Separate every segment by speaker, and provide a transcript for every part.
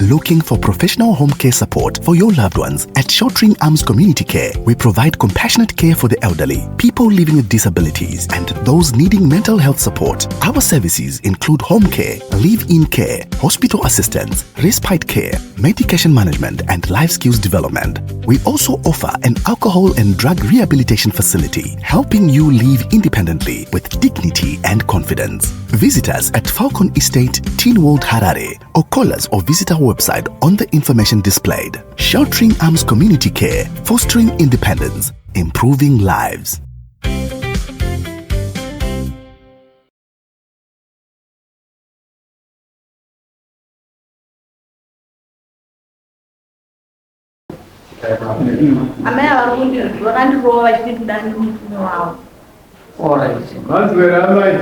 Speaker 1: Looking for professional home care support for your loved ones? At Sheltering Arms Community Care, we provide compassionate care for the elderly, people living with disabilities, and those needing mental health support. Our services include home care, live in care, hospital assistance, respite care, medication management, and life skills development. We also offer an alcohol and drug rehabilitation facility, helping you live independently with dignity and confidence. Visit us at Falcon Estate, Teen World, Harare, or call us or visit our website on the information displayed. Sheltering Arms Community Care, fostering independence, improving lives.
Speaker 2: Amai ava vakandirova vachiti ndidani murume wavo.
Speaker 3: Manzwera amai,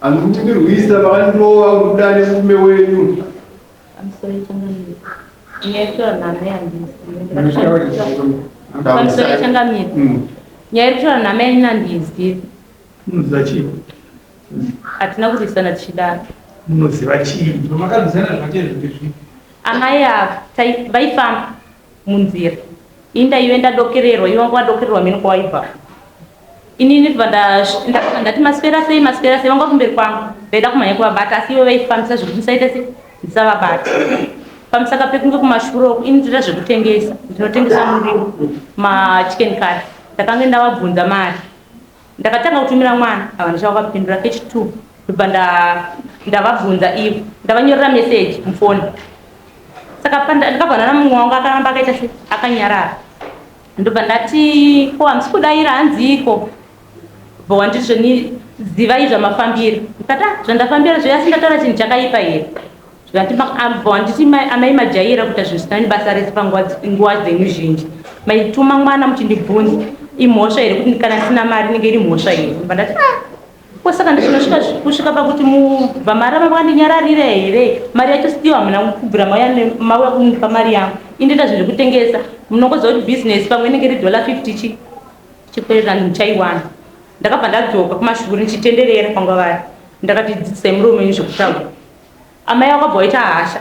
Speaker 3: handiri kundirwisa, makandirova kuti kudane murume wenyu.
Speaker 2: Pamusoro, changamire, nyaya yekutaura naamai handizivi. Pamusoro, changamire, nyaya yekutaura naamai inini handizivi.
Speaker 4: Munoziva chii?
Speaker 2: Hatina kurwisana tichidaro.
Speaker 4: Munoziva chii?
Speaker 5: Makarwisana zvake zviri.
Speaker 2: Amai ava vaifamba munzira, ini ndaive ndadokererwa, ivo vanga vadokererwa mhino kwawaibva. Inini bva ndati, "Maswera sei, maswera sei?" Vanga kumberi kwangu, ndaida kumhanya kuvabata, asi ivo vaifambisa zvekuti ndisaite se ndisavabata. Pamusaka pekunge kumashure uku, ini ndinoita zvekutengesa, ndinotengesa muriwo, machicken curry. Ndakange ndavabvunza mari, ndakatanga kutumira mwana, havana chavakapindura. Kechi2 ndobva ndavabvunza ivo, ndavanyorera meseji mufoni. Saka ndakabva mumwe wangu akaramba akaita se akanyarara. Ndobva ndati, "Ko hamusi kudayira, hanziiko?" Bva wanditi zveni, "Zivai zvamafambira." Ndikati, "Ah, zvandafambira zve, asi ndataura chinhu chakaipa here?" Zvikati, bva wanditi, "Amai majaira kuita zvinhu zvisina nebasa rese panguva nguva dzenyu zhinji. Maituma mwana muchindibvunza, imhosva here kuti kana ndisina mari inenge iri mhosva here?" Ndobva ndati, "Ah, ko saka ndichinosvika kusvika pakuti mubva maramba makandinyararira here? Mari yacho still hamuna kubvira mauya mauya kundipa mari yangu. Indoita zvinhu zvekutengesa, munongoziva kuti bhizinesi pamwe inenge iri dollar 50 chi chikwerera ndichaiwana." Ndakabva ndadzoka kumashure ndichitenderera panguva vaya. Ndakati, "Dzidzisai murume wenyu zvekutaura." Amai vakabva waita hasha,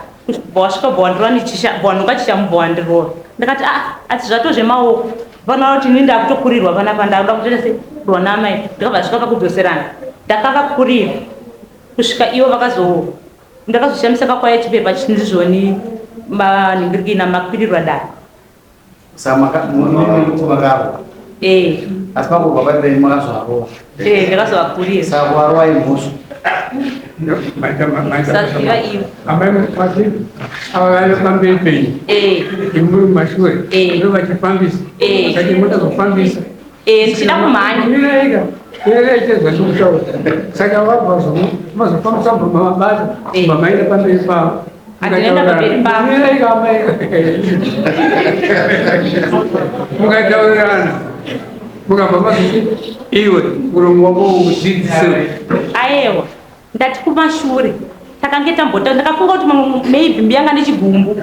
Speaker 2: bva wasvika, bva wandirova nechisha, bva wanonga chishamu, bva wandirova. Ndakati, "Aa, asi zvato zvemaoko, vanoona kuti ini ndakutokurirwa panapa, ndakuda kutoita se kurwa naamai." Ndakabva svika pakudzoserana, ndakavakurira kusvika ivo vakazo ndakazoshamisika kwaya chipepa chinzi zvoni manhingirikina makwirirwa dare.
Speaker 6: Saka kuti makarwa?
Speaker 2: Eh.
Speaker 6: Asi pakurwa paipai makazvarova?
Speaker 2: Eh, ndakazovakurira.
Speaker 6: Saka kuvarova imhosva?
Speaker 2: Saziva ivo.
Speaker 5: Amai, mati ava vari pamberi penyu?
Speaker 2: Eh.
Speaker 5: Imwi muri mumashure?
Speaker 2: Eh.
Speaker 5: Ndo vachifambisa?
Speaker 2: Eh.
Speaker 5: Saka imwe tazofambisa?
Speaker 2: Eh, ndichida kumhanya.
Speaker 5: Miraika, miraika, zvandikutaura. Saka vabva mazofambisa, mabata mamaenda pamberi pavo?
Speaker 2: Handinoenda pamberi pavo.
Speaker 5: Miraika amai, mukataurirana, mukabva mazoti iwe muromo wako udzidzise.
Speaker 2: Aewa, ndati kumashure takange tambota, ndakafunga kuti mamwe maybe mbiyanga nechigumbu,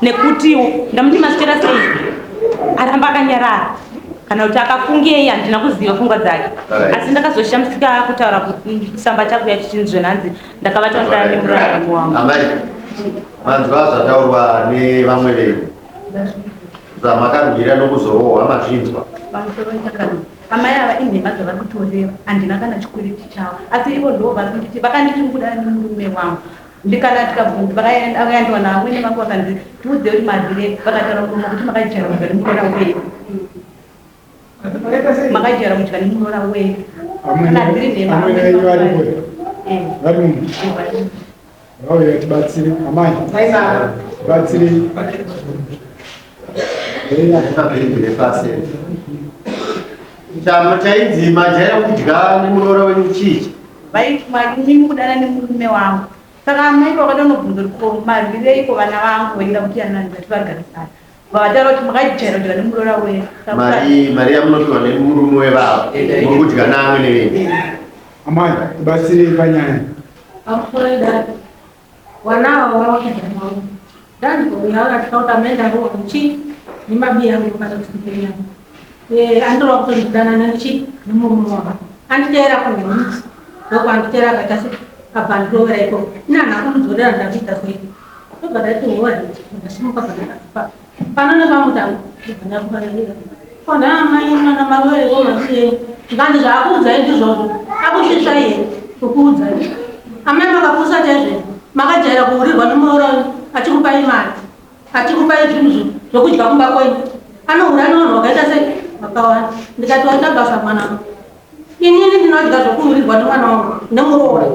Speaker 2: nekutiwo ndamuti, "Maswera sei?" Aramba akanyarara, kana kuti akafungei, handina kuziva pfungwa dzake. Asi ndakazoshamisika kutaura kuti chisamba chakuya chichinzi zvenhanzi ndakabatwa ndaya nemuraramo wangu.
Speaker 6: Amai, manzwa zvataurwa nevamwe venyu, zvamakarwira nokuzorohwa, mazvinzwa?
Speaker 2: Pamusoro, chakanaka. Amai ava inhema dzavari kutoreva, handina kana chikwereti chavo, asi ivo ndo vari kunditi vakanditi kudai nemurume wangu. Ndikana tikabvunza, vakaendiwa naamwene vangu, vakanzi, "Tiudze kuti marwire." Vakataura muromo kuti, "Makajaira kudya nemuroora wenyu, makajaira kudya nemuroora wenyu." Kana dziri nhema.
Speaker 3: Amwene venyu varipo?
Speaker 2: Eh.
Speaker 3: Vari muno? Vauya, tibatsire amai, tibatsirei.
Speaker 6: Mabhiribhiri pasi. Chama chainzi majaira kudya nemuroora wenyu chii?
Speaker 2: Vaiti mimi kudana nemurume wangu. Saka amai vakada unobvunza kuti, "Ko marwireiko vana vangu vaida kuti yanani vati vagarisana?" Vavataura kuti, "Makajaira kudya nemuroora wenyu." Saka
Speaker 6: Mari yamunopiwa nemurume wevavo, muri kudya naamwene venyu.
Speaker 3: Amai, tibatsirei panyaya.
Speaker 7: Pamusoro, idare, wana ava vavakidya ndandiouya akatika amaenda rowa chi nemabi yangu kana kuti yangu andorova kutondidanana chi nemurume wangu, anditeera kuhomisi, ndokwanditeera, akaita se abva andirovera ikoko. Ina handina kumudzorera, ndakuita sei? Ndobva ndati hore, ndasimuka pandakapa. Pano nepamutango, ndobva ndakubarira. Kona amai mwana marwere komasiyei. Ndikati zvaakuudzai ndizvozvo. Akusvisvai here kukuudzai. Amai makapusa chaizvo. Makajaira kuhurirwa nemuroora wenyu achikupai mari. Achikupai zvinhu zvokudya kumba kwenyu. Anohura nevanhu vakaita sei? Vakawanda. Ndikati waita basa mwanangu. Inini ndinodya zvokuhurirwa nemwana wangu nemuroora.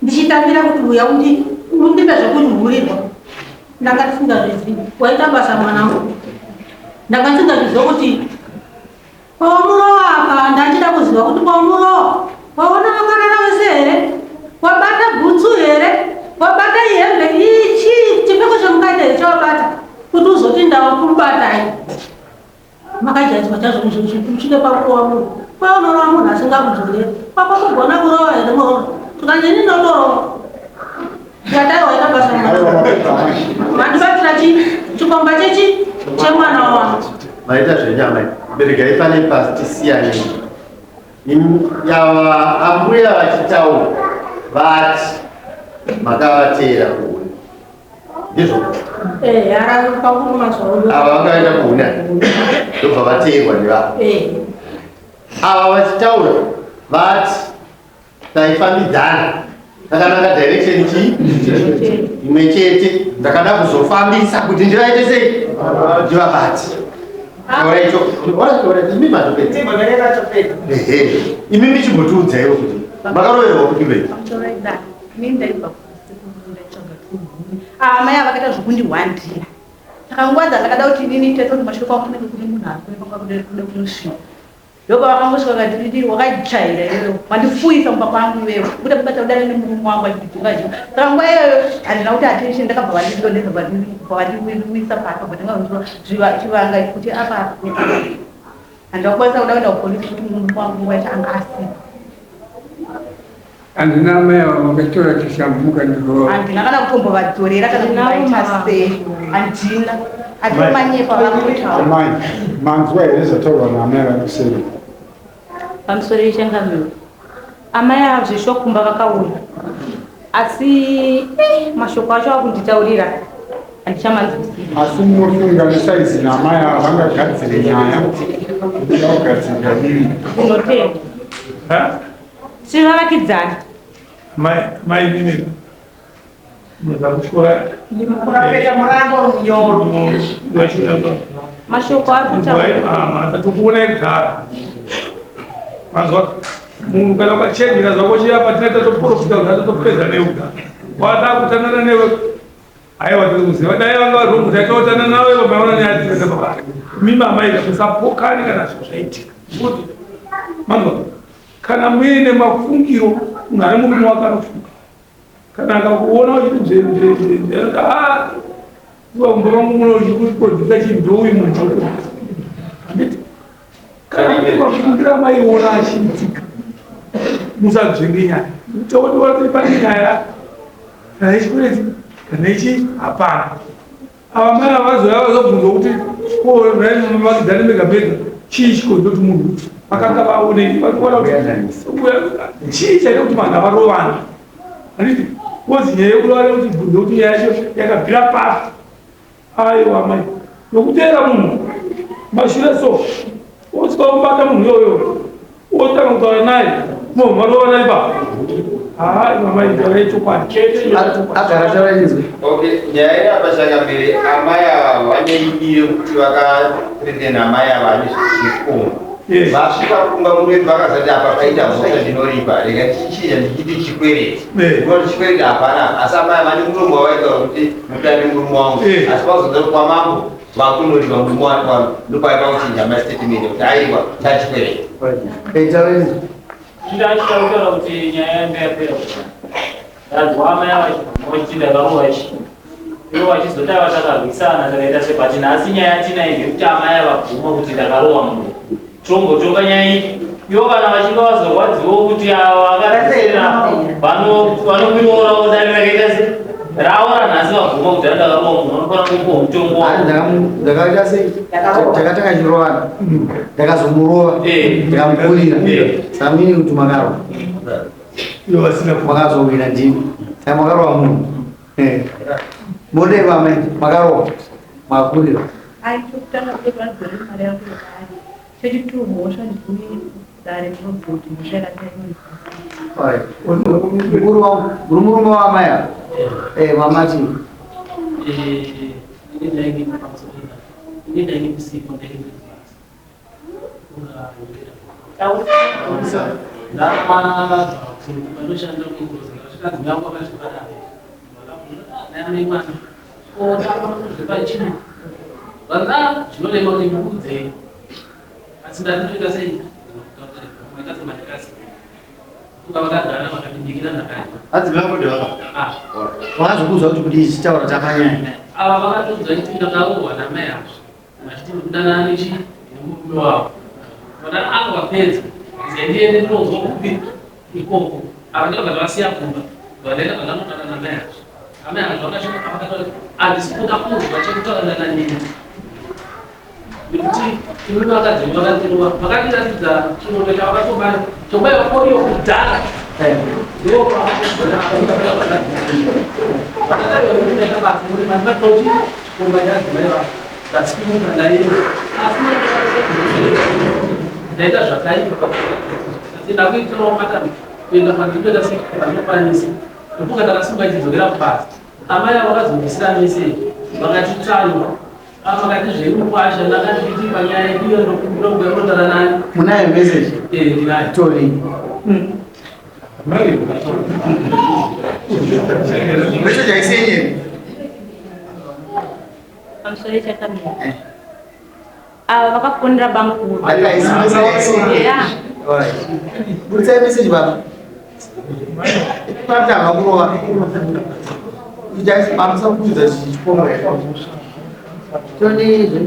Speaker 7: Ndichitambira kuti uya undi undipe zvekuhurirwa. Ndanga ndisingazvizivi. Waita basa mwanangu. Ndanga ndisingazviziva kuti pawamurowa apa ndachida kuziva kuti pawamurowa waona vakarara vese here? Wabata bhutsu here? Wabata hembe ichi chipfeko chemukati here chawabata kuti uzoti ndakubatai? Makajaidzwa chaizvo kusvike pakurova munhu. Kwai unorova munhu asingakudzoreri. Kwako kugona kurova here muroora? Tikati ini ndinotorova. Ndikati waita basa mwana. Mandibatira chi chikomba chechi chemwana wangu.
Speaker 6: Maita zvenyama. Beregai pane pasi tisiyane. Yava ambuya vachitaura vati makavateera kuhuni. Ndizvo.
Speaker 7: Eh, ara pakuruma zvawo.
Speaker 6: Ava vakaenda kuhuni ndobva vateerwa nevavo.
Speaker 7: Eh.
Speaker 6: Ava vachitaura vati taifambidzana takananga direction chii imwe chete ndakada kuzofambisa kuti ndivaite sei ndivabate. Alright, alright, alright. Imi matopedza. Ehe. Imi michimbotiudzaiwo kuti makaroverwa kupi iwe?
Speaker 2: Amai ava vakaita zvekundihwandira. Saka nguva dzandakada kuti inini tete kuti mashure kwangu kunenge kune munhu ari kuenda kwanga kuda kunosvika. Ndopavakangosvika vakati nditi wakajaira iwewe wandifuyisa mumba kwangu iwewe kuda kubata kudana nemurume wangu achidzoka zvo. Saka nguva iyoyo handina kuti attention ndakabva vandidonhedza vandiwisa pasi pabva ndanga chivanga kuti apa apa neapa. Handina kukwanisa kuda kuenda kupolisi kuti murume wangu nguva yacho anga asipo.
Speaker 5: Handina amai ava vakatora chishambu mukandirova.
Speaker 2: Handina kana kutombovadzorera kana kuvaita sei. Handina. Asi manyepo avangotaura.
Speaker 3: Amai, manzwa here zvataurwa naamai vari kuseri?
Speaker 2: Pamusoro yechangamiro. Amai ava zveshuwa kumba vakauya. Asi mashoko acho akunditaurira handichamanzwisisi.
Speaker 3: Asi munofunga nesaizi naamai ava vangagadzire nyaya kuda kugadzirira dii?
Speaker 2: Ndinotenda. Tiri vavakidzani.
Speaker 4: Mai mai mimi munoda kutyora
Speaker 8: Murapeta murango runyoro.
Speaker 2: Mashoko ari kutaura.
Speaker 4: Tatokuona kudhara. Manzwa munhu kana ukachenjera zvako chiya patina tatoprofita kuti tatopedza newe kudhara. Wada kutandana newe aiwa tiri kuziva dai vanga vari wrong taitotana nawe vamaona nyaya dzese baba. Mimi amai musapokane kana zvinhu zvaitika. Manzwa kana muine mafungiro munhu ane murume wake anofunga kana akakuona uchiti nzvenzvenzvenze anoti a iwa mumba mangu muno uchikukodzisa chinhu uyu munhu handiti kana ine mafungira maiona achiitika musadzvenge nyaya taodiwa kuti pane nyaya kana yechikwereti kana ichi hapana ava mai ava vazouya vazobvunzwa kuti ko vakidzani mega mega chii chikonzero kuti munhu vakanga vaonei vakuona kuti chii chaita kuti vanhu avarovana handiti kozi nyaya yekurovana kuti bvunze kuti nyaya yacho yakabvira papi aiwa mai nokuteera munhu mashure so osvika wobata munhu iyoyo otanga kutaura naye munhu marovana ipapo haa mama itaura chokwadi
Speaker 9: agara taura inzwi
Speaker 6: Okay, nyaya iri apa chakambiri amai ava vane idi yekuti vakathreaten amai ava ane zvikomba. Vasvika kumba murume vakazati apa paita mhosva ndinoripa rega ndichichinja ndichiti chikwereti. Ndinoti chikwereti hapana asi amai ava vane muromo wavaitaura kuti mudane murume wangu asi vazonza kwamambo vakunoripa murume wangu ndopaipa kuchinja mastatement kuti aiwa chachikwereti.
Speaker 9: Taura inzwi
Speaker 10: Ndachitaura kuti nyaya yanga yapera kudhaya. Ndanzwa amai ava vachiti ndakarova ichi. Ivo vachizoti ava takarwisana takaita sei but nhasi nyaya yatinayo ndeyekuti amai ava bvuma kuti ndakarova munhu. Tombotonga nyaya iyi. Ivo kana vachinge vazorwadziwawo kuti ava vakarwisana vanokuroora dare rakaita sei? Raora nhasi vabvuma kuti ndakarova munhu vanofanira kupiwa mutongo wavo.
Speaker 9: Ndakaita sei? Takatanga chirovana. Ndakazomurova. Ndikamukurira. Saka mini kuti makarova. Makazowina ndimi. Saka makarova munhu. Modei vamai makarohwa makurira.
Speaker 11: Ai chokutanga kuti vanogore mari yangu yekare. Chechitwo mhosva ndikuni dare ndinobvunza kuti mhosva yakadai inoripa.
Speaker 9: Alright. Mukuru wangu, muri murume wamai ava? Eh, mamati.
Speaker 10: Eh, ini ndainge pamusoro ini ndainge ndisipo ndainge ndiri kubasa. Ndabva panoshanda ndasvika dzimwe yangu akazvipadare naamai mwana otanga kuzvipa chii vanza zvinorema kuti ndikuudzei asi ndati ndoita sei maita semadikasi kunga vakagara vakatibikira ndakadya.
Speaker 9: Adzimai vako ndevaka. Vakazokuudza kuti kudii chichitaura chakanyanya.
Speaker 10: Ava vakatoudza kuti ndakarohwa namai ava vachiti ndikudanana nechi nemurume wavo vana avo vapedza ze ndiende ndinozwa kupi ikoko. Ava ndakabva ndavasiya kumba, vandaenda vandanotaura namai ava. Amai ava vakasvika vakataura kuti handisi kuda kunzwa chekutaurana nanini nekuti imimi vakadzi vakandirova vakandiratidza chironda chavakatobaya chobaiwa koriyo kudhara. Ndo vakataiwa basa kuti mandinatoti chikomba chadzimai vavo ndasimuka ndaenda asi ndaita zvakaipa asi ndakuitirawo matano kuenda kwandinoita sepandinokwanisa ndofunga ndakasimuka ichidzokera kubasa. Amai avo vakazondisira meseji vakati tsanywa vakati zveimukwasha ndakati kuti panyaya yedu iyo ndokumbira kuuya kunotara nani.
Speaker 9: Munayo message?
Speaker 10: Eh, ndinayo.
Speaker 9: Tori. Message haisi yenyewe.
Speaker 2: Pamusoro chakamira. Ava vakafonera bamukuru.
Speaker 9: Haisi message haisi yenyewe.
Speaker 2: Yeah.
Speaker 9: Alright. Buritsai message baba. Patanga kurova. Itai pamusa kuudza chikomba. Toni zve.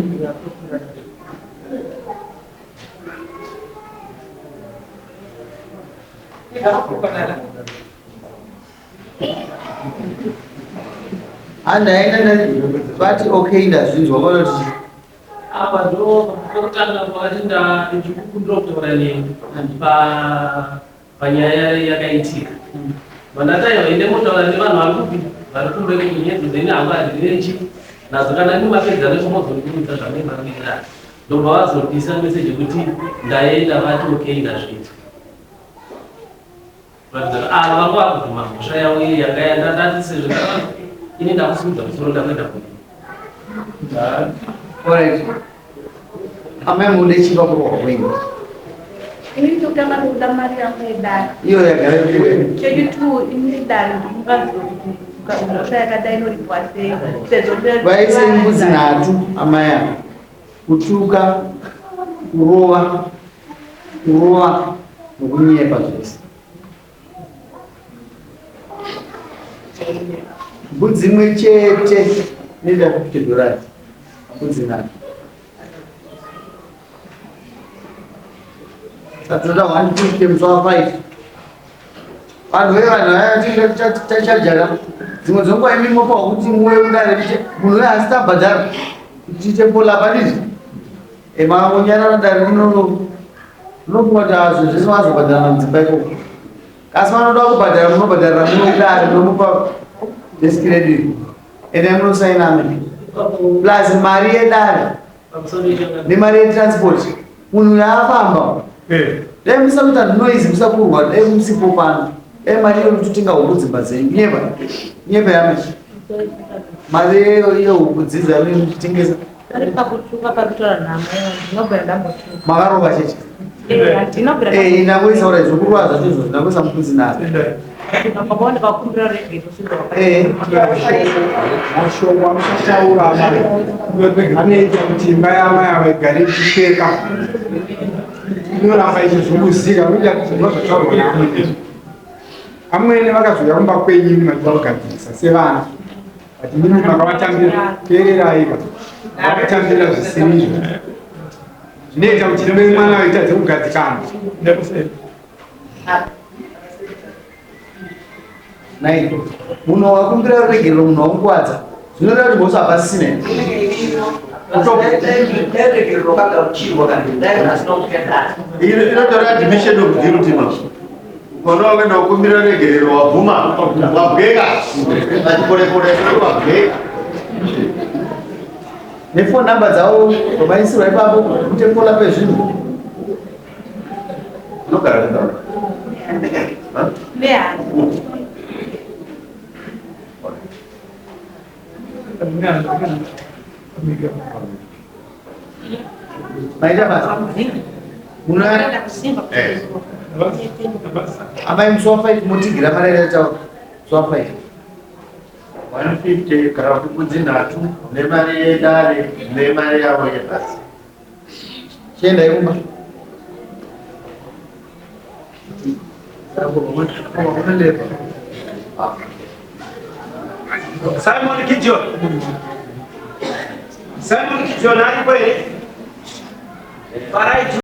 Speaker 9: Andaenda vati okay ndazvinzwa vanoti
Speaker 10: Apa ndo pekutanga pakati ndikukumbira kutaura neni panyaya yakaitika. Vandataiwa ende motaura nevanhu vari kupi vari kumba ikoko nyedzo dzeni hangu handinechi nadzo kana imi mapedza nezvomozondiudza zvamunenge makuitirana. Ndobva vazondisa meseji yekuti ndaenda vati okay ndazvinzwa. Kuratidza kuti ava vanga vakubvuma mhosva yavo iyi yanga yandandati sezvo ini ndakusimudza musoro ndakuenda kudii.
Speaker 9: Alright. Amai mude chipa kurohwa kwenyu.
Speaker 11: Ini chokutanga ndikuda mari yangu yedare.
Speaker 9: Iyo yagara iri
Speaker 11: Chechitwo ini dare ndingaziva kuti mhosva yakadai inoripwa sei sezvo
Speaker 9: Vaise mbudzi nhatu amai ava. Kutuka, kurova, kurova nokunyepa zvese. Mbudzi imwe chete inoita 50 dollars. Mbudzi nhatu. Saka tinoda 150 musi wa 5. Vanhu veye vanhu vaya tachajara dzimwe dzenguva imi mopawo kuti muuye kudare tiche munhu uye asi tabhadhara kuti tiite follow-up handiti? Makangonyarara dare rinofunga kuti zvinhu zvese vazobhadhara mudzimba ikoko. Asi vanoda kubhadhara munobhadharira muno kudare munomupa desk redu iri. Endai munosaina amai. Plus mari yedare nemari yetransport munhu uyu afamba. Dai musakuita noise musakurwa dai musipo pano. Dai mari iyo mutotenga huku dzimba dzenyu. Nyeba. Nyeba yamai. Mari iyo iyo huku dzidza muchitengesa.
Speaker 2: Pari pakutuka parikutaura nhamo ndinobvira ndambotuka.
Speaker 9: Makarova chete.
Speaker 2: Eh, handinobvira
Speaker 9: Eh, ndakuisa ura zvokurwa zvacho izvozvo ndakuisa mukudzi nazvo.
Speaker 2: Baba ndakakumbira regero sezvo
Speaker 9: Eh.
Speaker 3: Mashoko amuchataura amai anoita kuti imba yaamai ava igare ichipfeka inoramba ichizunguzika nokuti zvinhu zvataurwa naamwene. Amwene vakazouya kumba kwenyu imi machida kugadzirisa sevana but imimi makavatambira teereraika makavatambira zvisiri izvo zvinoita kuti imba yemwana vaitadze kugadzikana.
Speaker 9: Nai, munhu wakumbira ruregerero munhu wamukuwadza zvinoreva kuti mhosva hapasisina here?
Speaker 8: Dai regerero rakagamuchirwa kana dai asina kupinda.
Speaker 6: Inotora admission of guilty ma. Ukaona wakaenda kukumbira regerero wabvuma, wabweka. Vachiporepore wabweka.
Speaker 9: Nefoni namba dzavo vamaisirwa ipapo muite follow up yezvinhu.
Speaker 6: Unogara nendau.
Speaker 2: Nehana.
Speaker 9: Maita basa. Muno amai musi wa 5 motigira mari yataura musi wa 5.
Speaker 12: 150 kana kuti mbudzi nhatu nemari yedare nemari yavo yebhasi.
Speaker 9: Chiendai kumba.
Speaker 8: Simon Gideon. Simon Gideon aripo here? Farai.